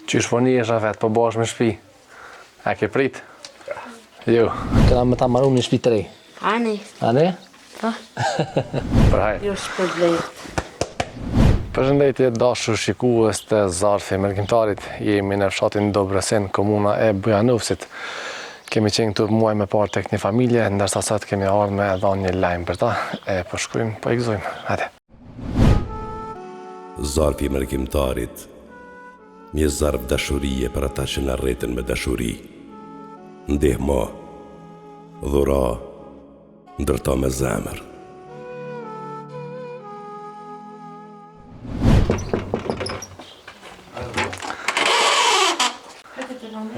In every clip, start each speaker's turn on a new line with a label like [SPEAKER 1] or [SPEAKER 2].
[SPEAKER 1] Qysh po nihesh Rafet, po bohesh me shpi? A ke prit? Jo. Kena me ta maru një shpi të re.
[SPEAKER 2] Ani.
[SPEAKER 1] Ani?
[SPEAKER 2] Po.
[SPEAKER 1] Për hajr.
[SPEAKER 2] Ju shpërbleft.
[SPEAKER 1] Përshëndetje dashur shikues të Zarfi i Mërgimtarit. Jemi në fshatin Dobrosin, komuna e Bujanofcit. Kemi qenë këtu muaj më parë tek një familje, ndërsa sot kemi ardhur me dhënë një lajm për ta. E po shkojmë, po i gëzojmë. Hajde.
[SPEAKER 3] Zarfi i mërgimtarit, një zarf dashurie për ata që na rritën me dashuri. Ndihmo, dhuro, ndërto me zemër.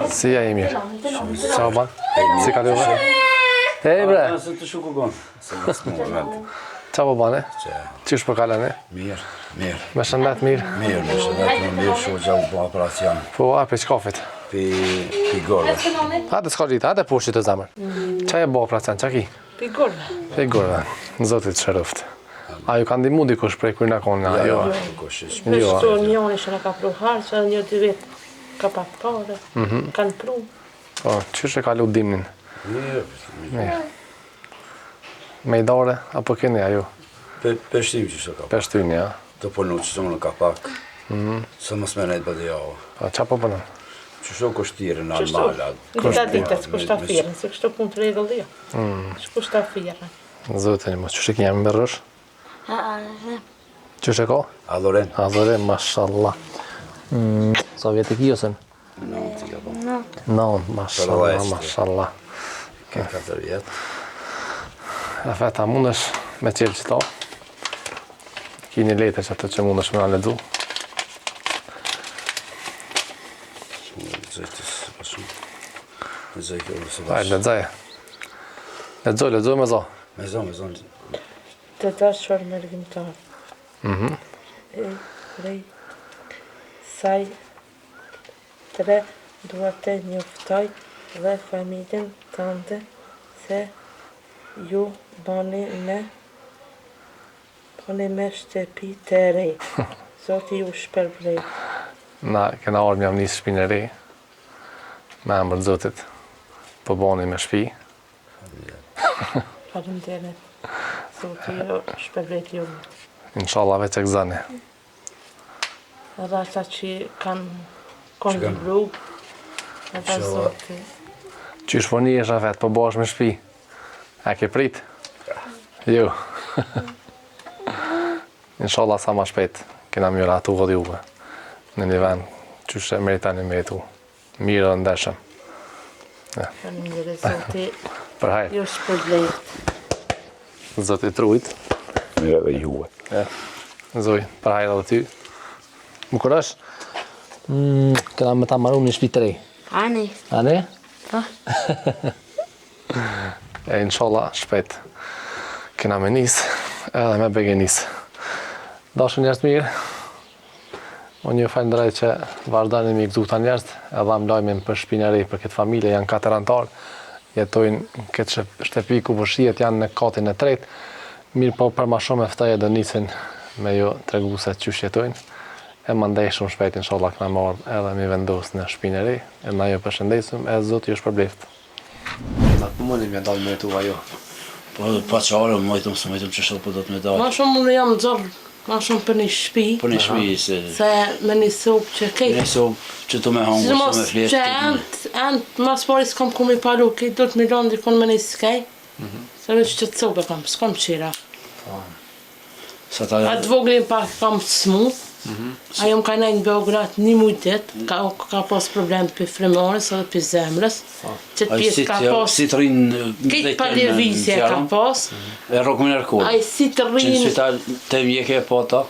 [SPEAKER 1] Si je i mirë? Qa ban? Si kalove? Ej bre! Qa po bane? Qysh po kalon?
[SPEAKER 4] Mirë, mirë.
[SPEAKER 1] Me shëndet mirë?
[SPEAKER 4] Mirë, me shëndet më mirë, shoqja u bë operacion.
[SPEAKER 1] Po, a, pe çkafit?
[SPEAKER 4] Pi, pi gorëve.
[SPEAKER 1] Hajde s'ka rritë, hajde poshtë të zemër. Qa je bo operacion, qa ki?
[SPEAKER 2] Pi gorëve.
[SPEAKER 1] Pi gorëve, Zoti të shëroftë. A ju ka ndihmu dikush prej kur na konë? Jo,
[SPEAKER 4] jo, dikush.
[SPEAKER 1] Jo.
[SPEAKER 2] Kështu njëri që na ka pru harç, edhe një dy vetë ka pak pare, mhm. kanë pru.
[SPEAKER 1] Po, qysh e kalu dimnin?
[SPEAKER 4] Mirë,
[SPEAKER 1] mirë. Me idare, apo keni ajo?
[SPEAKER 4] Pe, peshtim që së ka.
[SPEAKER 1] Peshtim, ja.
[SPEAKER 4] Të punu që së ka pak. Mm -hmm. Së mos me nejtë bëtë javë.
[SPEAKER 1] Po, qa po punon?
[SPEAKER 4] Që së kushtirë në almala.
[SPEAKER 2] Dita ditës, kush ta firën, se kështu punë të rregull jo. Mm. Kush ta firën.
[SPEAKER 1] Zotin, mos qysh e ki emnin rrush? Qysh e ka?
[SPEAKER 4] Adhurim.
[SPEAKER 1] Adhurim, mashallah. Mm, sa vjet e ki ose?
[SPEAKER 4] Nëntë i ka po.
[SPEAKER 1] Nëntë, mashallah, mashallah.
[SPEAKER 4] Ke 4 vjet.
[SPEAKER 1] Rafet, a mundesh me çelë qëto? Ki një letër që ato që mundesh me na lexu. Hajde, lexoje. Lexo, lexo me zo.
[SPEAKER 4] Me zo, me zo.
[SPEAKER 2] Të dashur mërgimtar.
[SPEAKER 1] Mhm.
[SPEAKER 2] E, prej saj Tre, dua të njoftoj dhe familjen tënde se ju bani me bani me shtëpi të re. Zoti ju shpërbleftë.
[SPEAKER 1] Na kena ardhë me jau nis shpinë e re, me emër të Zotit, po bani me shpi.
[SPEAKER 2] Faleminderit. Zoti ju shpërbleftë ju.
[SPEAKER 1] Inshallah veç e gëzoni.
[SPEAKER 2] Edhe ata që kanë konë në rrugë, edhe zoti.
[SPEAKER 1] Qysh po nihesh Rafet, po bohesh me shpi? A ke prit? Jo. Inshallah sa ma shpejt, kena me ju rahatu edhe juve. Në një vend, qysh e meritoni me jetu. Mirë dhe ndershëm.
[SPEAKER 2] Faleminderit Zoti.
[SPEAKER 1] Për hajr.
[SPEAKER 2] Ju shpërbleft.
[SPEAKER 1] Zoti t'rujt.
[SPEAKER 4] Mirë edhe juve.
[SPEAKER 1] Ja. Zoj, për hajr edhe ty. Bukurosh? Mm, kena me ta maru një shpi të re.
[SPEAKER 2] Ani.
[SPEAKER 1] Ani?
[SPEAKER 2] Po.
[SPEAKER 1] e inshallah shpejt kena me nis edhe me begenis. Dashur njerëz të mirë, Unë ju falënderoj që vazhdoni me i gëzu këta njerëz, e dhamë lajmin për shpinë e re për këtë familje, janë katër anëtarë, jetojnë në këtë shtëpi ku po shihet janë në katin e tretë, mirëpo për ma shumë e ftoj Edonisin me ju tregu se qysh jetojnë, e mandej shumë shpejt inshallah kena me ardhë edhe me i vendos në shpinë e re, e na ju përshëndesim e Zoti ju shpërbleftë. A po mundi me dalë me jetu ajo?
[SPEAKER 4] Po, pa qare, mujtëm, së mujtëm që shumë po do të me dalë.
[SPEAKER 2] Ma shumë unë jam nxorë, ma shumë për një shpi.
[SPEAKER 4] Për një shpi, se...
[SPEAKER 2] Se me një sobë që kejt.
[SPEAKER 4] Me një sobë që tu me hangër, se me fletë.
[SPEAKER 2] Që entë, entë, mas pari s'kom ku me palu, kejt do të me lanë dikun me një skej. Mhm. Se veç qëtë sobë e kam, s'kom qira.
[SPEAKER 4] Po. Sa ta...
[SPEAKER 2] Atë voglin pak kam të smut, mm ajo më ka nejtë në Beograd një muj dit, ka, ka pas problem për frymëmarrjes edhe për zemrës,
[SPEAKER 4] po.
[SPEAKER 2] qëtë pjesë ka pas...
[SPEAKER 4] Si të rinë...
[SPEAKER 2] Këtë pa lëvizje ka pas.
[SPEAKER 4] E rrokë më nërkur.
[SPEAKER 2] Ai si të
[SPEAKER 4] rinë... Që në spital të mjeke e pota,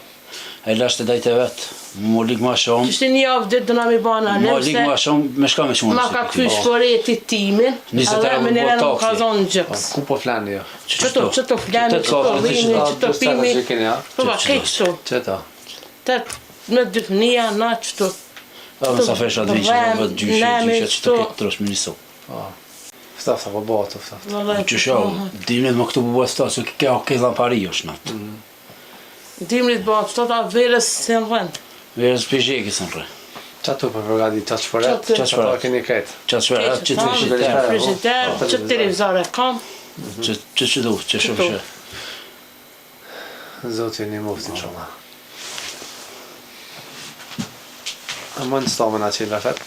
[SPEAKER 4] e lashtë të dajtë e vetë, mu lik ma shumë.
[SPEAKER 2] Qështë një javë ditë do na mi ba në
[SPEAKER 4] Mu lik ma shumë, me shka me shumë.
[SPEAKER 2] Ma ka kthy shporeti timin, edhe me një rënë ka zonë gjoks.
[SPEAKER 1] Ku po flani jo?
[SPEAKER 2] Qëto, qëto flani, qëto rrini, qëto pimi. Po ba, kejt qëto.
[SPEAKER 1] Qëto.
[SPEAKER 2] Të me dy fëmija, na qëto.
[SPEAKER 4] Po, më sa fesha të vinë që do vëtë gjyshe, gjyshe që të ketë trosh me një sobë.
[SPEAKER 1] Po. Ftoftë, po bëhet të ftoftë.
[SPEAKER 4] Po që sho, dimrit më këtu po bëhet ftohtë, se kjo ke llampari është natë.
[SPEAKER 1] Mm.
[SPEAKER 2] Dimrit bëhet ftohtë, a verës s'e rren.
[SPEAKER 4] Verës pizheki s'e rren.
[SPEAKER 1] Qato për përgatit, qatë shporet,
[SPEAKER 2] Qatë-
[SPEAKER 1] qatë
[SPEAKER 4] shporet.
[SPEAKER 1] ato keni krejt.
[SPEAKER 4] Qatë shperet, që të frigider,
[SPEAKER 2] Frigider,
[SPEAKER 1] Po.
[SPEAKER 2] që televizor e kam.
[SPEAKER 4] që që që du, që shumë
[SPEAKER 2] Qëtu.
[SPEAKER 4] që.
[SPEAKER 1] Zoti një mufti inshallah. A më në stomën a qenë rafet?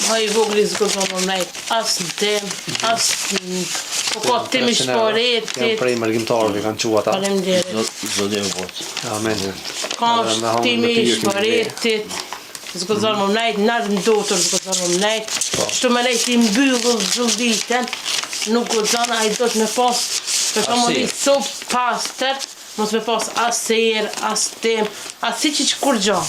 [SPEAKER 2] Ha i vogli s'gëzon më nejt, as në tem, as në... Po ka tim i
[SPEAKER 1] Janë
[SPEAKER 2] shporetit.
[SPEAKER 1] prej mërgimtarëve, kanë qua ata.
[SPEAKER 2] Faleminderit.
[SPEAKER 4] Zoti e botë.
[SPEAKER 1] Amen.
[SPEAKER 2] Ka
[SPEAKER 1] Edhe me hangër
[SPEAKER 2] timi
[SPEAKER 1] me
[SPEAKER 2] i
[SPEAKER 1] pije kemi
[SPEAKER 2] shporetit. S'gëzon më nejt, nërë në dotër s'gëzon më nejt.
[SPEAKER 1] Po.
[SPEAKER 2] Kështu me nejt i mbyllur çdo ditën, nuk gëzon, ai do të me pas, për shembull
[SPEAKER 4] Hapësirë.
[SPEAKER 2] i cop pastër, mos me pas as erë, as tem, as si që që kur gjo.